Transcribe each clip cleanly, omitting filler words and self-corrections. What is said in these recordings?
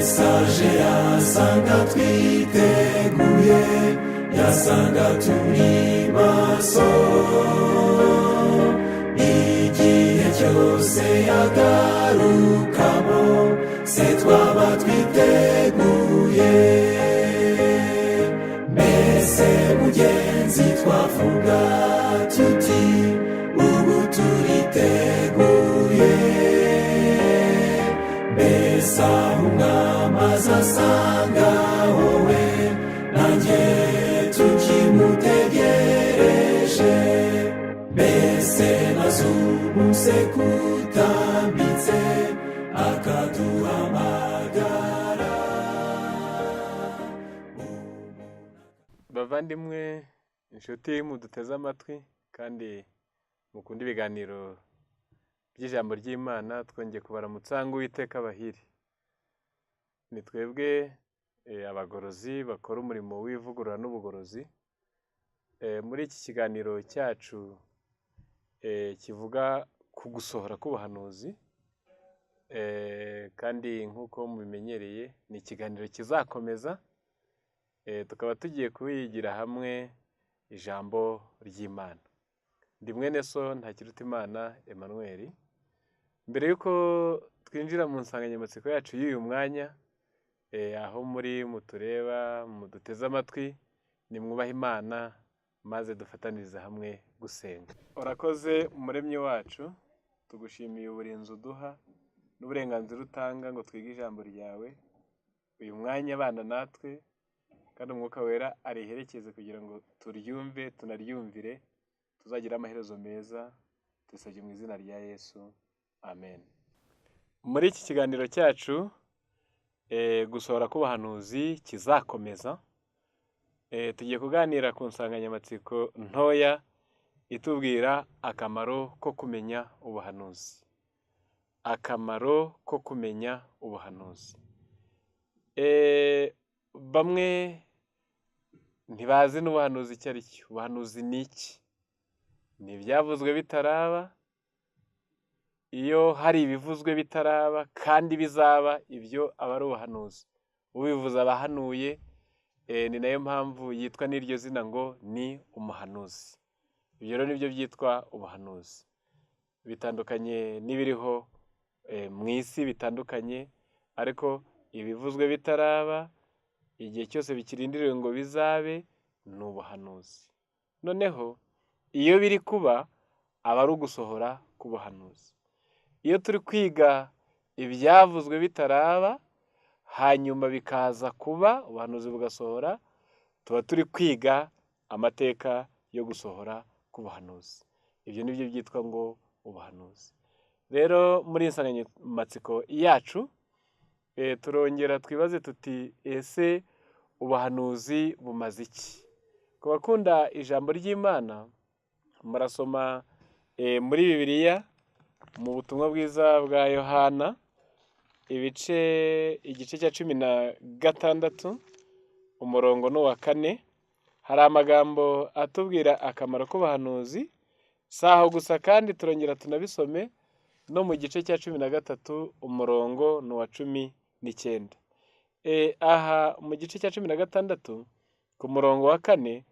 Yesu aje yasanga twiteguye, yasanga turi maso. Igihe cyose yagarukamo, se twaba twiteguye? Mbese mugenzi, twavuga tuti ubu turiteguye? Mbese aho Umwami azasanga wowe nanjye tukimutegereje? Mbese nazumuse kutambitse akaduhamagara? Bavandimwe, inshuti muduteze amatwi kandi mukunda ibiganiro by'ijambo ry'Imana, twongeye kubaramutsa ngo Uwiteka abahire. Ni twebwe abagorozi bakora umurimo w'ivugurura n'ubugorozi. Muri iki kiganiro cyacu kivuga ku gusohora k'ubuhanuzi, kandi nk'uko mubimenyereye ni ikiganiro kizakomeza, tukaba tugiye kuyigira hamwe ijambo ry'Imana. Ndi mwene so Ntakirutimana Emmanuel. Mbere y'uko twinjira mu nsanganyamatsiko yacu y'uyu mwanya, aho muri mutureba, muduteze amatwi, nimwubahe Imana maze dufatanirize hamwe gusenga. Urakoze Umuremyi wacu, tugushimiye uburinzi uduha n'uburenganzira utanga ngo twige ijambo ryawe. Uyu mwanya abana natwe, kandi Umwuka Wera ariherekeze kugira ngo turyumve tunaryumvire, tuzagire amaherezo meza. Tubisabye mu izina rya Yesu, amen. Muri iki kiganiro cyacu gusohora k'ubuhanuzi kizakomeza, tugiye kuganira ku nsanganyamatsiko ntoya itubwira akamaro ko kumenya ubuhanuzi. Akamaro ko kumenya ubuhanuzi. Bamwe ntibazi n'ubuhanuzi icyo ari cyo. Ubuhanuzi ni iki? Ni ibyavuzwe bitaraba. Iyo hari ibivuzwe bitaraba kandi bizaba, ibyo aba ari ubuhanuzi. Ubivuze aba ahanuye, ni nayo mpamvu yitwa n'iryo zina ngo ni umuhanuzi. Ibyo rero nibyo byitwa ubuhanuzi. Bitandukanye n'ibiriho mu isi bitandukanye, ariko ibivuzwe bitaraba, igihe cyose bikirindiriwe ngo bizabe, ni ubuhanuzi. Noneho iyo biri kuba, aba ari ugusohora k'ubuhanuzi. Iyo turi kwiga ibyavuzwe bitaraba, hanyuma bikaza kuba, ubuhanuzi bugasohora, tuba turi kwiga amateka yo gusohora k'ubuhanuzi. Ibyo nibyo byitwa ngo ubuhanuzi. Rero muri iyi nsanganyamatsiko yacu, turongera twibaze tuti: ese ubuhanuzi bumaze iki? Ku bakunda ijambo ry'Imana, murasoma muri Bibiliya mu butumwa bwiza bwa Yohana, igice cya 16, umurongo ni uwa 4, hari amagambo atubwira akamaro k'ubuhanuzi. Si aho gusa kandi, turongera tunabisome no mu gice cya 13, umurongo ni uwa 19. Aha mu gice cya 16 ku murongo wa 4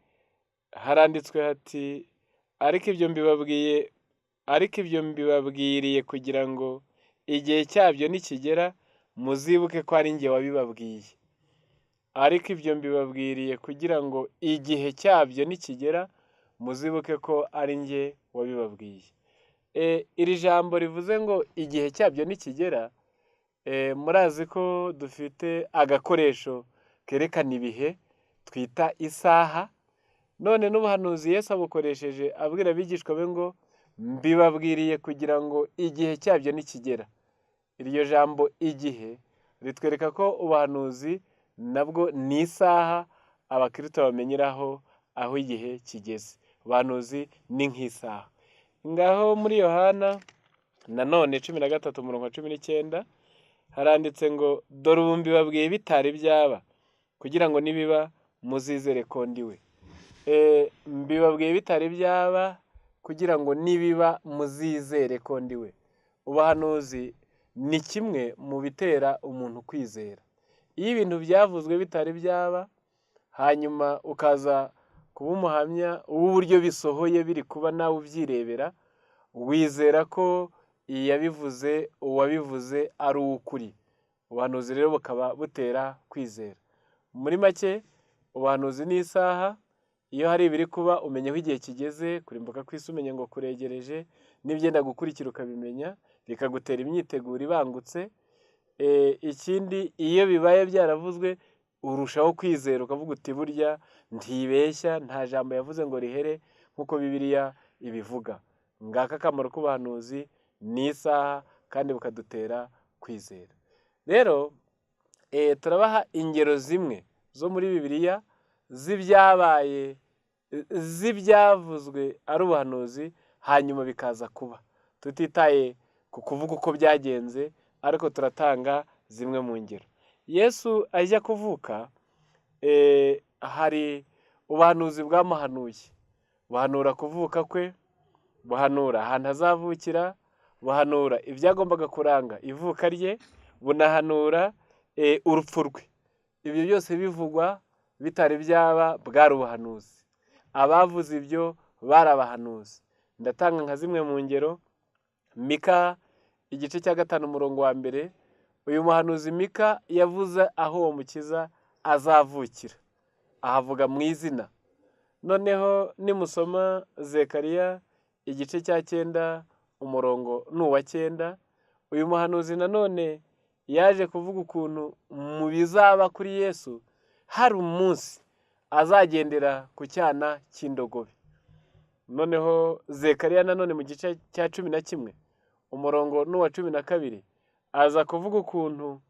haranditswe hati: "Ariko ibyo mbibabwiriye kugira ngo igihe cyabyo nikigera muzibuke ko ari njye wabibabwiye." Ariko ibyo mbibabwiriye kugira ngo igihe cyabyo nikigera muzibuke ko ari njye wabibabwiye. Iri jambo rivuze ngo igihe cyabyo nikigera, murazi ko dufite agakoresho kerekana ibihe twita isaha. None n'ubuhanuzi Yesu abukoresheje abwira abigishwa be ngo: "Mbibabwiriye kugira ngo igihe cyabyo nikigera." Iryo jambo igihe ritwereka ko ubuhanuzi nabwo ni isaha abakristo bamenyeraho aho igihe kigeze. Ubuhanuzi ni nk'isaha. Ngaho muri Yohana nanone 13, umurongo wa 19, haranditse ngo: "Dore ubu mbibabwiye bitari byaba, kugira ngo nibiba muzizere ko ndi we." Mbibabwiye bitari byaba kugira ngo nibiba muzizere ko ndi we. Ubuhanuzi ni kimwe mu bitera umuntu kwizera. Iyo ibintu byavuzwe bitari byaba, hanyuma ukaza kuba umuhamya w'uburyo bisohoye biri kuba nawe ubyirebera, wizera ko iyabivuze uwabivuze ari uw'ukuri. Ubuhanuzi rero bukaba butera kwizera. Muri make ubuhanuzi ni isaha, iyo hari ibiri kuba umenya aho igihe kigeze, kurimbuka kw'isi umenya ngo kuregereje, n'ibyenda gukurikira ukabimenya, bikagutera imyiteguro ibangutse. Ikindi iyo bibaye byaravuzwe urushaho kwizera ukavuga uti burya ntibeshya, nta jambo yavuze ngo rihere nk'uko Bibiliya ibivuga. Ngaka akamaro k'ubuhanuzi ni isaha kandi bukadutera kwizera. Rero turabaha ingero zimwe zo muri Bibiliya z'ibyabaye, z'ibyavuzwe ari ubuhanuzi hanyuma bikaza kuba. Tutitaye ku kuvuga uko byagenze ariko turatanga zimwe mu ngero. Yesu ajya kuvuka hari ubuhanuzi bwamuhanuye, buhanura kuvuka kwe, buhanura ahantu azavukira, buhanura ibyagombaga kuranga ivuka rye, bunahanura urupfu rwe. Ibyo byose bivugwa bitari byaba bwari ubuhanuzi. Abavuze ibyo bari abahanuzi. Ndatanga nka zimwe mu ngero. Mika igice cya 5 umurongo wa 1, uyu muhanuzi Mika yavuze aho uwo mukiza azavukira, ahavuga mu izina. Noneho nimusoma Zekariya igice cya 9 umurongo ni uwa 9, uyu muhanuzi nanone yaje kuvuga ukuntu mu bizaba kuri Yesu hari umunsi azagendera ku cyana cy'indogobe. Noneho Zekariya nanone mu gice cya 11 umurongo ni uwa 12, aza kuvuga ukuntu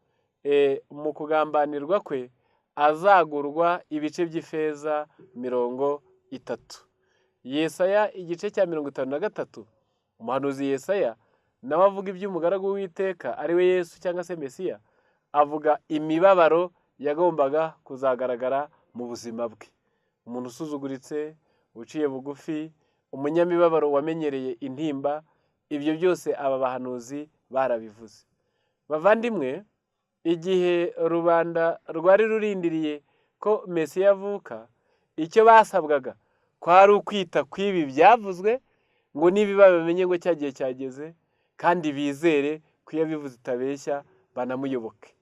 mu kugambanirwa kwe azagurwa ibice by'ifeza 30. Yesaya igice cya 53, umuhanuzi Yesaya nawe avuga iby'umugaragu w'Uwiteka ari we Yesu cyangwa se Mesiya, avuga imibabaro yagombaga kuzagaragara mu buzima bwe. Umuntu usuzuguritse, uciye bugufi, umunyamibabaro wamenyereye intimba, ibyo byose aba bahanuzi barabivuze. Bavandimwe, igihe rubanda rwari rurindiriye ko Mesiya avuka, icyo basabwaga kwari ukwita kw'ibi byavuzwe ngo nibiba bamenye ngo cya gihe cyageze, kandi bizere ko iyo abivuze itabeshya banamuyoboke.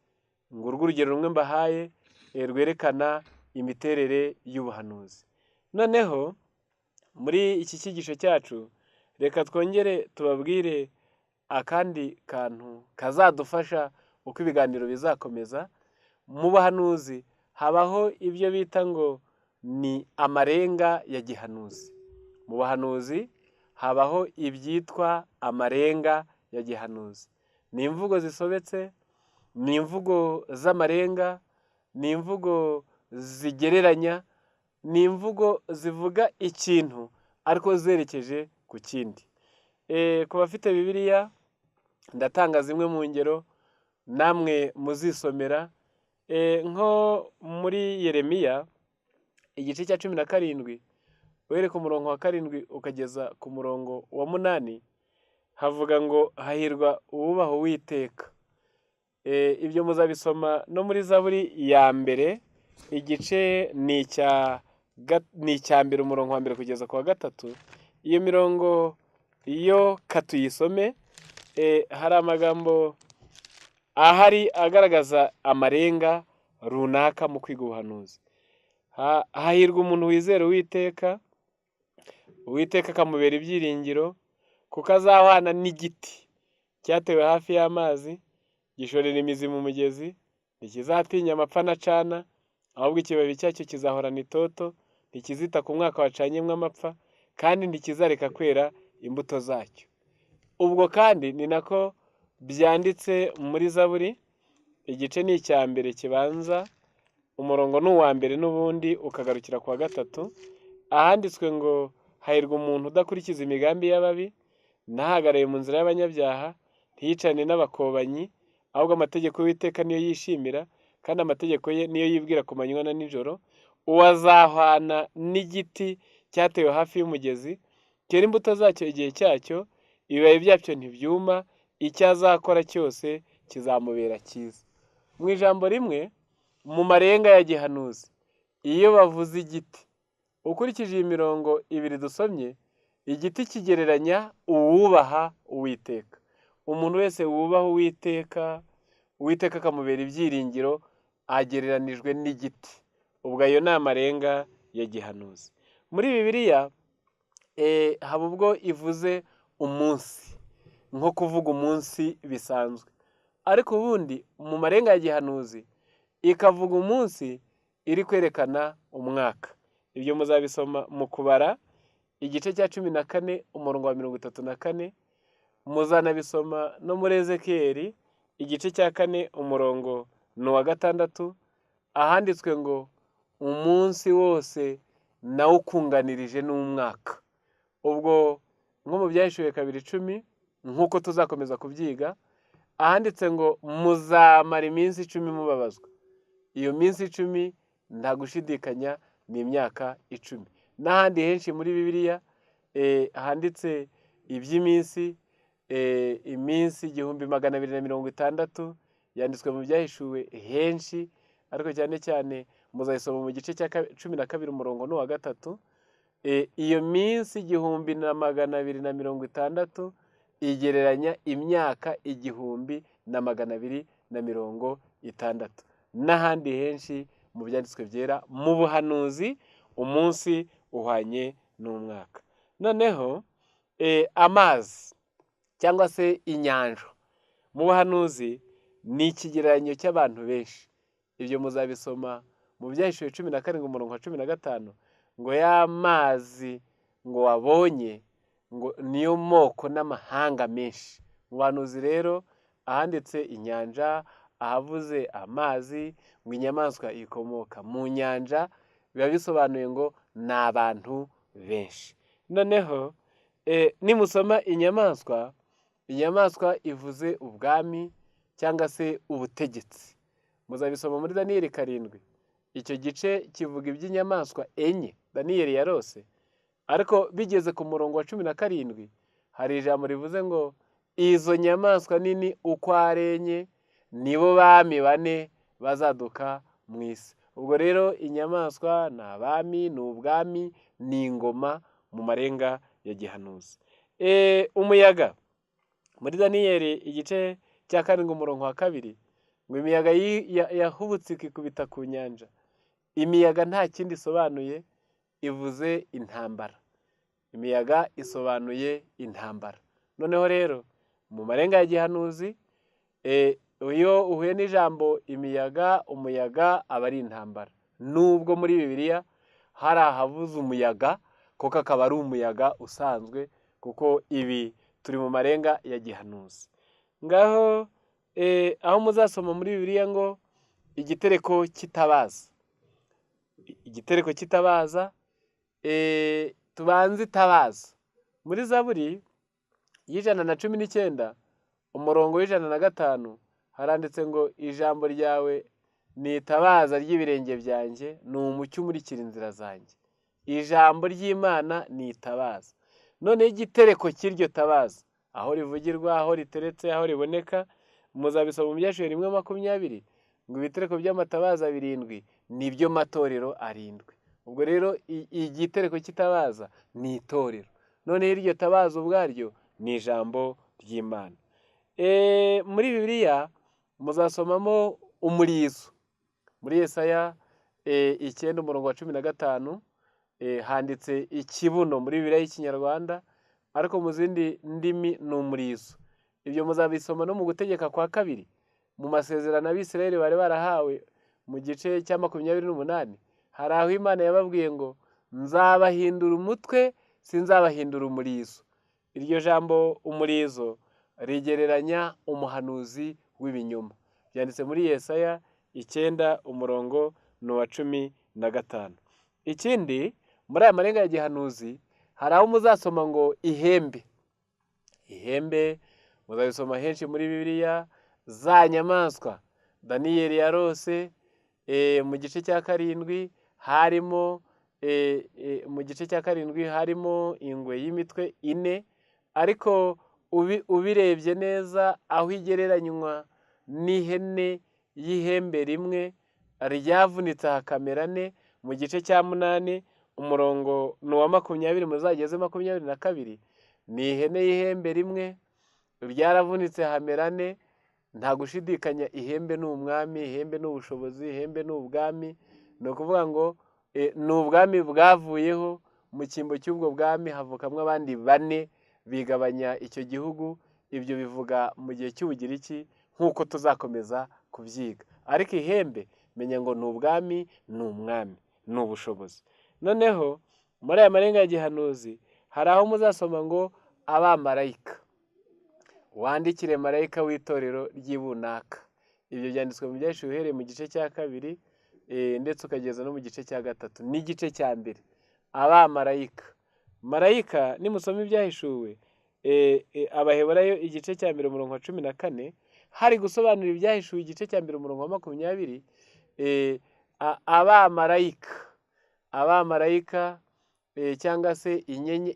Ngo urwo urugero rumwe mbahaye rwerekana imiterere y'ubuhanuzi. Noneho muri iki cyigisho cyacu reka twongere tubabwire akandi kantu kazadufasha uko ibiganiro bizakomeza. Mu buhanuzi habaho ibyo bita ngo ni amarenga ya gihanuzi. Mu buhanuzi habaho ibyitwa amarenga ya gihanuzi. Ni imvugo zisobetse, ni imvugo z'amarenga, ni imvugo zigereranya, ni imvugo zivuga ikintu ariko zerekeje ku kindi. Ku bafite Bibiliya ndatanga zimwe mu ngero namwe muzisomera. Nko muri Yeremiya igice cya 17 uhereye ku murongo wa 7 ukageza ku murongo wa 8, havuga ngo hahirwa uwubaha Uwiteka. Ibyo muzabisoma no muri Zaburi ya 1 igice ni icya 1 umurongo wa 1 kugeza ku wa 3. Iyo mirongo iyo katuyisome, hari amagambo ahari agaragaza amarenga runaka mu kwiga ubuhanuzi. Hahirwa umuntu wizera Uwiteka, Uwiteka akamubera ibyiringiro, kuko azahwana n'igiti cyatewe hafi y'amazi, gishorera imizi mu mugezi, ntikizatinya amapfa anacana, ahubwo ikibabi cyacyo kizahorana itoto, ntikizita ku mwaka wacanyemo amapfa, kandi ntikizareka kwera imbuto zacyo. Ubwo kandi ni nako byanditse muri Zaburi, igice ni icya 1 kibanza, umurongo ni uwa 1 n'ubundi ukagarukira ku wa 3, ahanditswe ngo hahirwa umuntu udakurikiza imigambi y'ababi, ntahagarare mu nzira y'abanyabyaha, ntiyicane n'abakobanyi, ahubwo amategeko y'Uwiteka niyo yishimira, kandi amategeko ye niyo yibwira ku manywa na nijoro. Uwazahwana n'igiti cyatewe hafi y'umugezi, cyera imbuto zacyo igihe cyacyo, ibibabi byacyo ntibyuma, icyo azakora cyose kizamubera cyiza. Mu ijambo rimwe, Mu marenga ya gihanuzi, iyo bavuze igiti, ukurikije iyi mirongo ibiri dusomye, igiti kigereranya uwubaha Uwiteka. Umuntu wese wubaha Uwiteka, Uwiteka akamubera ibyiringiro, agereranijwe n'igiti. Ubwo ayo ni amarenga ya gihanuzi. Muri Bibiliya haba ubwo ivuze umunsi, nko kuvuga umunsi bisanzwe, ariko ubundi mu marenga ya gihanuzi ikavuga umunsi iri kwerekana umwaka. Ibyo muzabisoma mu Kubara igice cya 14 umurongo wa 34, muzanabisoma no muri Ezekiyeli igice cya 4 umurongo ni uwa 6, ahanditswe ngo umunsi wose nawukunganirije n'umwaka. Ubwo nko mu Byahishuwe 2:10, nk'uko tuzakomeza kubyiga, ahanditse ngo muzamara iminsi 10 mubabazwa. Iyo minsi 10 nta gushidikanya ni imyaka 10. N'ahandi henshi muri Bibiliya handitse iby'iminsi, iminsi 1260 yanditswe mu Byahishuwe henshi, ariko cyane cyane muzayisoma mu gice cya 12 umurongo ni uwa 3. Iyo minsi 1260 igereranya imyaka 1260. N'ahandi henshi mu byanditswe byera mu buhanuzi umunsi uhwanye n'umwaka. Noneho amazi cyangwa se inyanja mu buhanuzi ni ikigereranyo cy'abantu benshi. Ibyo muzabisoma mu Byahishuwe 17 umurongo wa 15, ngo ya mazi ngo wabonye ngo niyo moko n'amahanga menshi. Mu buhanuzi rero ahanditse inyanja, ahavuze amazi, ngo inyamaswa ikomoka mu nyanja, biba bisobanuye ngo ni abantu benshi. Noneho nimusoma inyamaswa, inyamaswa ivuze ubwami cyangwa se ubutegetsi. Muzabisoma muri Daniyeli 7. Icyo gice kivuga iby'inyamaswa 4 Daniyeli yarose, ariko bigeze ku murongo wa 17 hari ijambo rivuze ngo izo nyamaswa nini uko ari 4 nibo bami 4 bazaduka mu isi. Ubwo rero inyamaswa ni abami, ni ubwami, ni ingoma mu marenga ya gihanuzi. Umuyaga muri Daniyeli igice cya 7 umurongo wa 2, ngo imiyaga yahubutse ikikubita ku nyanja. Imiyaga nta kindi isobanuye, ivuze intambara. Imiyaga isobanuye intambara. Noneho rero mu marenga ya gihanuzi, iyo uhuye n'ijambo imiyaga, umuyaga aba ari intambara. Nubwo muri Bibiliya hari ahavuze umuyaga, kuko akaba ari umuyaga usanzwe, kuko ibi turi mu marenga ya gihanuzi. Ngaho aho muzasoma muri Bibiliya ngo igitereko kitabaza, igitereko kitabaza, tubanze itabaza. Muri Zaburi y'119 umurongo w'105 haranditse ngo ijambo ryawe ni itabaza ry'ibirenge byanjye, ni umucyo umurikira inzira zanjye. Ijambo ry'Imana ni itabaza. Noneho igitereko cy'iryo tabaza, aho rivugirwa, aho riteretse, aho riboneka, muzabisoma mu Byahishuwe 1:20, ngo ibitereko by'amatabaza 7 nibyo matorero 7. Ubwo rero igitereko cy'itabaza ni itorero. Noneho iryo tabaza ubwaryo ni ijambo ry'Imana. Muri Bibiliya muzasomamo umurizo. Muri Yesaya 9 umurongo wa 15 handitse ikibuno muri Bibiliya y'Ikinyarwanda, ariko mu zindi ndimi ni umurizo. Ibyo muzabisoma no mu Gutegeka kwa 2, mu masezerano Abisirayeli bari barahawe mu gice cya 28, hari aho Imana yababwiye ngo nzabahindura umutwe, sinzabahindura umurizo. Iryo jambo umurizo rigereranya umuhanuzi w'ibinyoma. Byanditse muri Yesaya 9 umurongo ni uwa 15. Ikindi muri aya marenga ya gihanuzi hari aho muzasoma ngo ihembe. Ihembe muzabisoma henshi muri Bibiliya, za nyamaswa Daniyeli yarose mu gice cya 7 harimo mu gice cya 7 harimo ingwe y'imitwe 4, ariko ubirebye neza aho igereranywa n'ihene y'ihembe rimwe, Ryavunitse hakamera ane mu gice cya 8, umurongo ni uwa 20 muzageze 22. Ni ihene y'ihembe rimwe ryaravunitse hamera ane. Nta gushidikanya, ihembe ni umwami, ihembe ni ubushobozi, ihembe ni ubwami. Ni ukuvuga ngo ni ubwami bwavuyeho, mu cyimbo cy'ubwo bwami havukamo abandi bane bigabanya icyo gihugu. Ibyo bivuga mu gihe cy'Ubugiriki, nk'uko tuzakomeza kubyiga. Ariko ihembe menya ngo ni ubwami, ni umwami, ni ubushobozi. Noneho muri aya marenga ya gihanuzi hari aho muzasoma ngo abamarayika, wandikire marayika w'itorero ry'ibunaka. Ibyo byanditswe mu Byahishuwe uhereye mu gice cya 2 ndetse ukageza no mu gice cya 3 n'igice cya 1. Abamarayika, marayika nimusoma Ibyahishuwe, Abaheburayo igice cya 1 umurongo wa 14, hari gusobanura Ibyahishuwe igice cya 1 umurongo wa 20. Abamarayika, abamarayika cyangwa se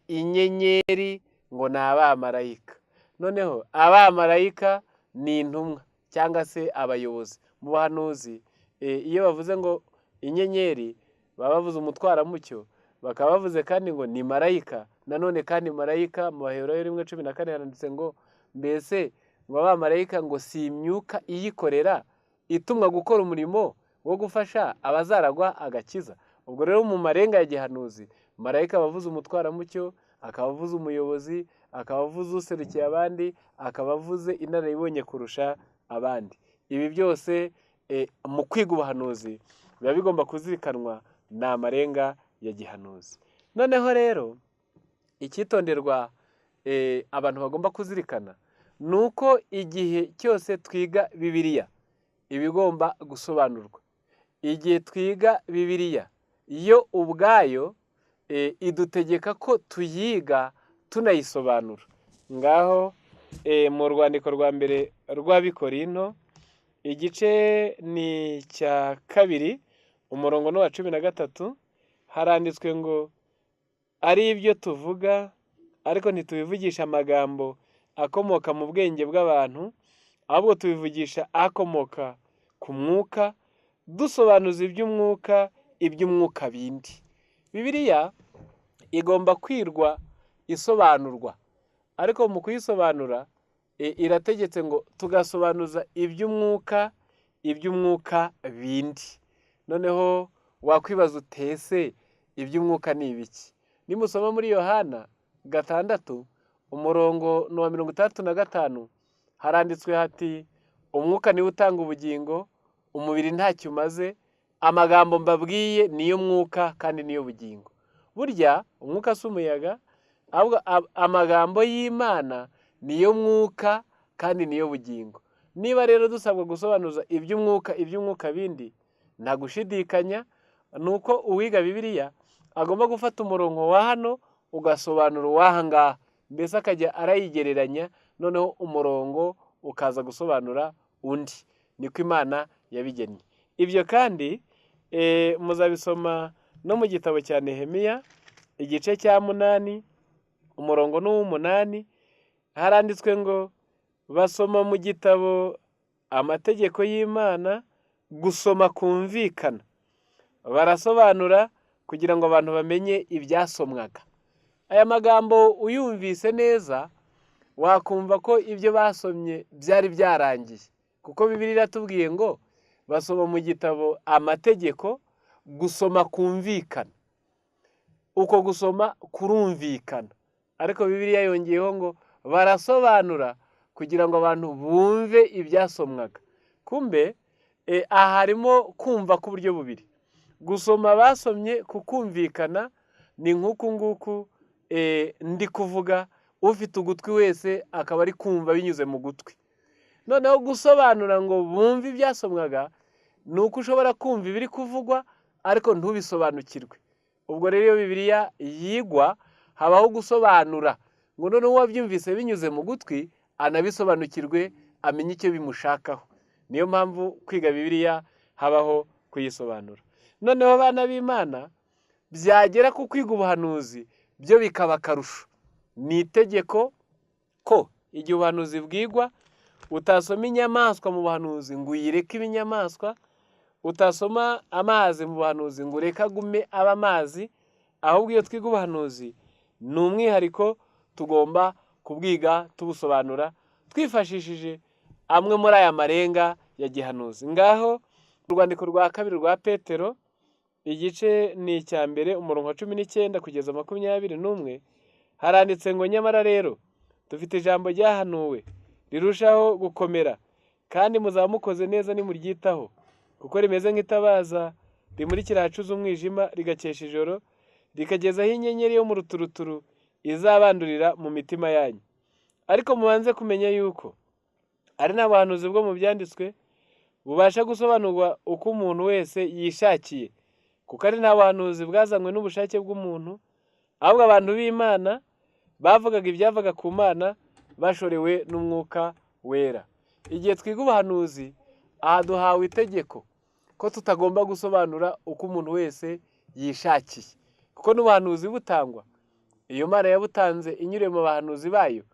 inyenyeri ngo ni abamarayika. Noneho abamarayika ni intumwa cyangwa se abayobozi. Mu buhanuzi iyo bavuze ngo inyenyeri baba bavuze umutwaramucyo, bakaba bavuze kandi ngo ni marayika. Nanone kandi marayika mu Baheburayo 1:14 handitse ngo mbese ngo abamarayika ngo si imyuka iyikorera itumwa gukora umurimo wo gufasha abazaragwa agakiza. Ubwo rero mu marenga ya gihanuzi marayika aba avuze umutwaramucyo, akaba avuze umuyobozi, akaba avuze userukiye abandi, akaba avuze inararibonye kurusha abandi. Ibi byose mu kwiga ubuhanuzi biba bigomba kuzirikanwa, ni amarenga ya gihanuzi. Noneho rero icyitonderwa abantu bagomba kuzirikana ni uko igihe cyose twiga Bibiliya ibigomba gusobanurwa. Igihe twiga Bibiliya yo ubwayo idutegeka ko tuyiga tunayisobanura. Ngaho mu rwandiko rwa mbere rw'Abikorinto igice ni icya 2 umurongo ni uwa 13, haranditswe ngo ari ibyo tuvuga ariko ntitubivugisha amagambo akomoka mu bwenge bw'abantu, ahubwo tubivugisha akomoka ku mwuka, dusobanuza iby'umwuka, iby'umwuka bindi. Bibiliya igomba kwirwa isobanurwa, ariko mu kuyisobanura irategetse ngo tugasobanuza iby'umwuka, iby'umwuka bindi. Noneho wakwibaza utese iby'umwuka ni ibiki? Nimusoma muri Yohana 6 umurongo ni uwa 65, haranditswe hati umwuka niwe utanga ubugingo, umubiri ntacyo umaze, amagambo mbabwiye niyo mwuka kandi niyo bugingo. Burya umwuka si umuyaga, ahubwo amagambo y'Imana niyo mwuka kandi niyo bugingo. Niba rero dusabwa gusobanuza iby'umwuka, iby'umwuka bindi, nta gushidikanya ni uko uwiga Bibiliya agomba gufata umurongo wa hano ugasobanura uw'aha ngaha, mbese akajya arayigereranya, noneho umurongo ukaza gusobanura undi. Niko Imana yabigennye. Ibyo kandi muzabisoma no mu gitabo cya Nehemiya igice cya 8 umurongo ni uw'umunani, haranditswe ngo basoma mu gitabo amategeko y'Imana, gusoma kumvikana, barasobanura kugira ngo abantu bamenye ibyasomwaga. Aya magambo uyumvise neza wakumva ko ibyo basomye byari byarangiye, kuko Bibiliya iratubwiye ngo basoma mu gitabo amategeko, gusoma kumvikana. Uko gusoma kurumvikana, ariko Bibiliya yongeyeho ngo barasobanura kugira ngo abantu bumve ibyasomwaga. Kumbe aha harimo kumva k'uburyo bubiri. Gusoma basomye kukumvikana ni nk'uku nguku ndi kuvuga, ufite ugutwi wese akaba ari kumva binyuze mu gutwi. Noneho gusobanura ngo bumve ibyasomwaga ni uko ushobora kumva ibiri kuvugwa ariko ntubisobanukirwe. Ubwo rero iyo Bibiliya yigwa habaho gusobanura ngo noneho uwabyumvise binyuze mu gutwi anabisobanukirwe, amenye icyo bimushakaho. Niyo mpamvu kwiga Bibiliya habaho kuyisobanura. Noneho abana b'Imana byagera ku kwiga ubuhanuzi byo bikaba akarusho. Ni itegeko ko igihe ubuhanuzi bwigwa utasoma inyamaswa mu buhanuzi ngo uyireke ibinyamaswa, Utasoma amazi mu buhanuzi ngo ureke agume aba amazi, ahubwo iyo twiga ubuhanuzi ni umwihariko, tugomba kubwiga tubusobanura twifashishije amwe muri aya marenga ya gihanuzi. Ngaho urwandiko rwa kabiri rwa Petero, igice ni icya mbere, umurongo wa 19 kugeza 21, haranditse ngo: nyamara rero dufite ijambo ryahanuwe rirushaho gukomera, kandi muzaba mukoze neza nimuryitaho, kuko rimeze nk'itabaza rimurikira ahacuze umwijima rigakesha ijoro, rikagezaho inyenyeri yo mu ruturuturu izabandurira mu mitima yanyu. Ariko mubanze kumenya yuko ari nta buhanuzi bwo mu byanditswe bubasha gusobanurwa uko umuntu wese yishakiye, kuko ari nta buhanuzi bwazanywe n'ubushake bw'umuntu, ahubwo abantu b'Imana bavugaga ibyavaga ku Mana bashorewe n'Umwuka Wera. Igihe twiga ubuhanuzi, aha duhawe itegeko ko tutagomba gusobanura uko umuntu wese yishakiye, kuko n'ubuhanuzi butangwa, iyo Mana yabutanze inyuriye mu bahanuzi bayo,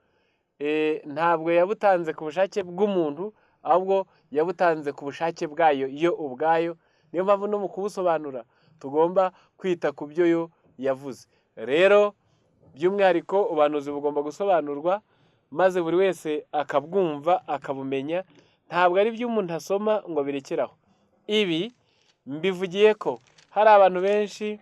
ntabwo yabutanze ku bushake bw'umuntu, ahubwo yabutanze ku bushake bwayo yo ubwayo. Niyo mpamvu no mu kubusobanura tugomba kwita ku byo yo yavuze. Rero by'umwihariko ubuhanuzi bugomba gusobanurwa, maze buri wese akabwumva akabumenya, ntabwo ari byo umuntu asoma ngo abirekeraho. Ibi mbivugiye ko hari abantu benshi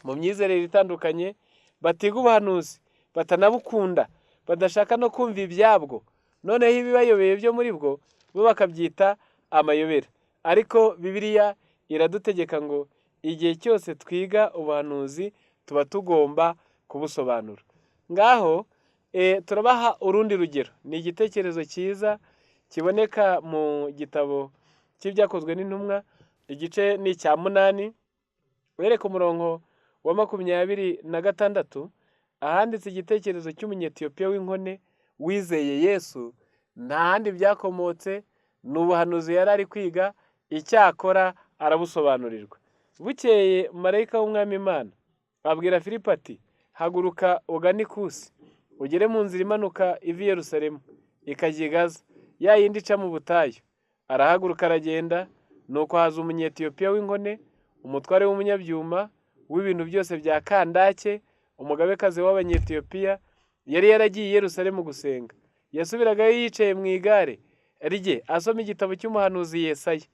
mu myizerere itandukanye batiga ubuhanuzi, batanabukunda, badashaka no kumva ibyabwo, noneho ibibayobeye byo muri bwo bo bakabyita amayobera. Ariko Bibiliya iradutegeka ngo igihe cyose twiga ubuhanuzi tuba tugomba kubusobanura. Ngaho turabaha urundi rugero, ni igitekerezo cyiza kiboneka mu gitabo cy'ibyakozwe n'intumwa, igice ni icya 8, wereka umurongo wa 26, ahanditse igitekerezo cy'umunyetiyopiya w'inkone wizeye Yesu. Nta handi byakomotse, ni ubuhanuzi yari ari kwiga, icyakora arabusobanurirwa. Bukeye marayika w'Umwami Imana abwira Filipo ati: haguruka ugane ikusi, ugere mu nzira imanuka iva i Yerusalemu ikajya i Gaza, ya yindi ica mu butayu. Arahaguruka aragenda, nuko haza umunyetiyopiya w'inkone, umutware w'umunyabyuma w'ibintu byose bya Kandake, umugabekazi w'Abanyetiyopiya, yari yaragiye i Yerusalemu gusenga. Yasubiragayo yicaye mu igare rye asoma igitabo cy'umuhanuzi Yesaya.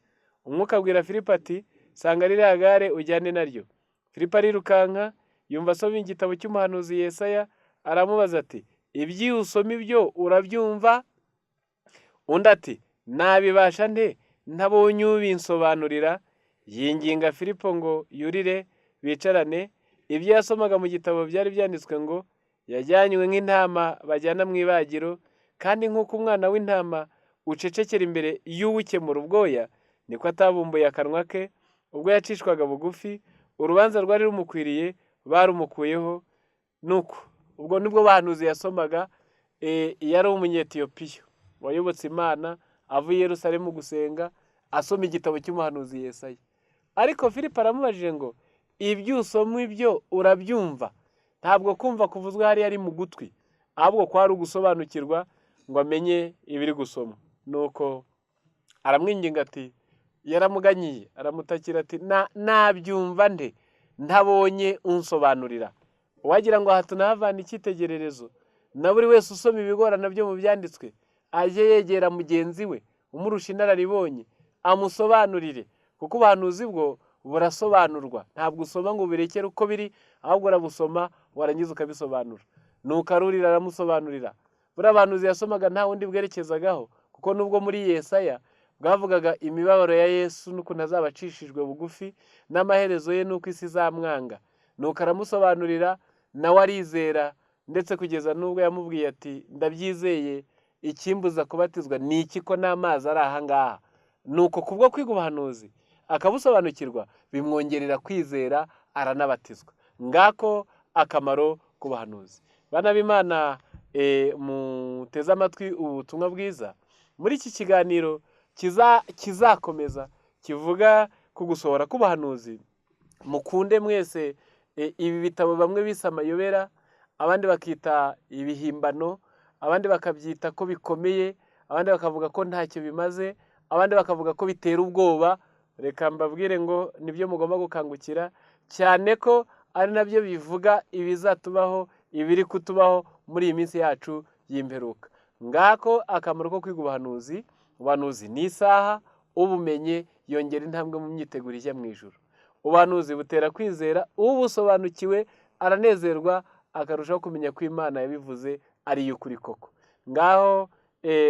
Umwuka abwira Filipo ati: sanga ririya gare ujyane naryo. Filipo arirukanka, yumva asoma igitabo cy'umuhanuzi Yesaya, aramubaza ati: ibyo usoma ibyo urabyumva? Undi ati: nabibasha nte ntabonye ubinsobanurira? Yinginga Filipo ngo yurire bicarane. Ibyo yasomaga mu gitabo byari byanditswe ngo: yajyanywe nk'intama bajyana mu ibagiro, kandi nk'uko umwana w'intama ucecekera imbere y'uwukemura ubwoya, niko atabumbuye akanwa ke. Ubwo yacishwaga bugufi, urubanza rwari rumukwiriye barumukuyeho. Nuko ubwo nibwo bahanuzi yasomaga. Yari umunyetiyopiya wayobotse Imana, avuye i Yerusalemu gusenga, asoma igitabo cy'umuhanuzi Yesaya. Ariko Filipo aramubajije ngo: ibyo usoma ibyo urabyumva? Ntabwo kumva kuvuzwe hariya ari mu gutwi, ahubwo kwari ugusobanukirwa ngo amenye ibiri gusoma. Nuko aramwinginga ati, yaramuganyiye, aramutakira ati: nabyumva nde ntabonye unsobanurira? Wagira ngo aha tunahavana icyitegererezo, na buri wese usoma ibigorana byo mu byanditswe ajye yegera mugenzi we umurusha inararibonye amusobanurire, kuko ubuhanuzi bwo burasobanurwa. Ntabwo usoma ngo ubirekere uko biri, ahubwo urabusoma warangiza ukabisobanura. Nuko arurira aramusobanurira. Buriya buhanuzi yasomaga nta wundi bwerekezagaho, kuko nubwo muri Yesaya bwavugaga imibabaro ya Yesu n'ukuntu azaba acishijwe bugufi, n'amaherezo ye n'uko isi izamwanga. Nuko aramusobanurira, nawe arizera, ndetse kugeza n'ubwo yamubwiye ati: ndabyizeye, ikimbuza kubatizwa ni iki ko n'amazi ari aha ngaha? Nuko kubwo kwiga ubuhanuzi akabusobanukirwa, bimwongerera kwizera, aranabatizwa. Ngako akamaro k'ubuhanuzi. Bana b'Imana, muteze amatwi ubutumwa bwiza muri iki kiganiro kizakomeza kivuga ku gusohora k'ubuhanuzi. Mukunde mwese ibi bitabo bamwe bise amayobera, abandi bakita ibihimbano, abandi bakabyita ko bikomeye, abandi bakavuga ko ntacyo bimaze, abandi bakavuga ko bitera ubwoba. Reka mbabwire ngo nibyo mugomba gukangukira, cyane ko ari nabyo bivuga ibizatubaho, ibiri kutubaho muri iyi minsi yacu y'imperuka. Ngako akamaro ko kwiga ubuhanuzi. Ubuhanuzi ni isaha, ubumenye yongera intambwe mu myiteguro ijya mu ijuru. Ubuhanuzi butera kwizera, ubusobanukiwe aranezerwa, akarushaho kumenya ko Imana yabivuze ari iy'ukuri koko. Ngaho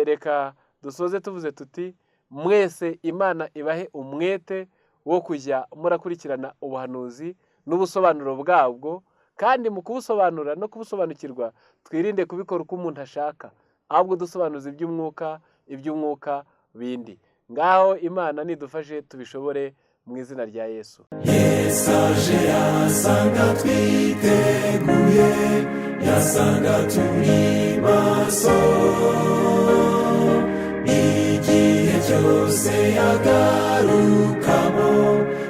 reka dusoze tuvuze tuti mwese Imana ibahe umwete wo kujya murakurikirana ubuhanuzi n'ubusobanuro bwabwo, kandi mu kubusobanura no kubusobanukirwa twirinde kubikora uko umuntu ashaka, ahubwo dusobanuza iby'umwuka, iby'umwuka bindi. Ngaho Imana nidufashe tubishobore mu izina rya Yesu. Yesu aje yasanga twiteguye, yasanga turi maso. Igihe cyose yagarukamo,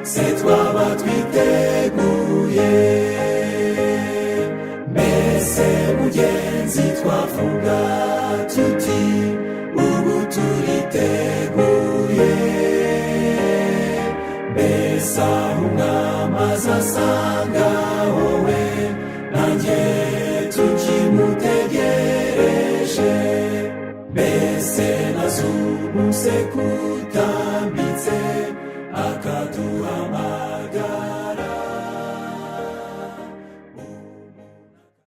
se twaba twiteguye? Mbese mugenzi twavuga tuti ubu turiteguye? Mbese aho umwami azasanga wowe nanjye tukimutegereje? Mbese nazumuse kutambitse akaduhamagara?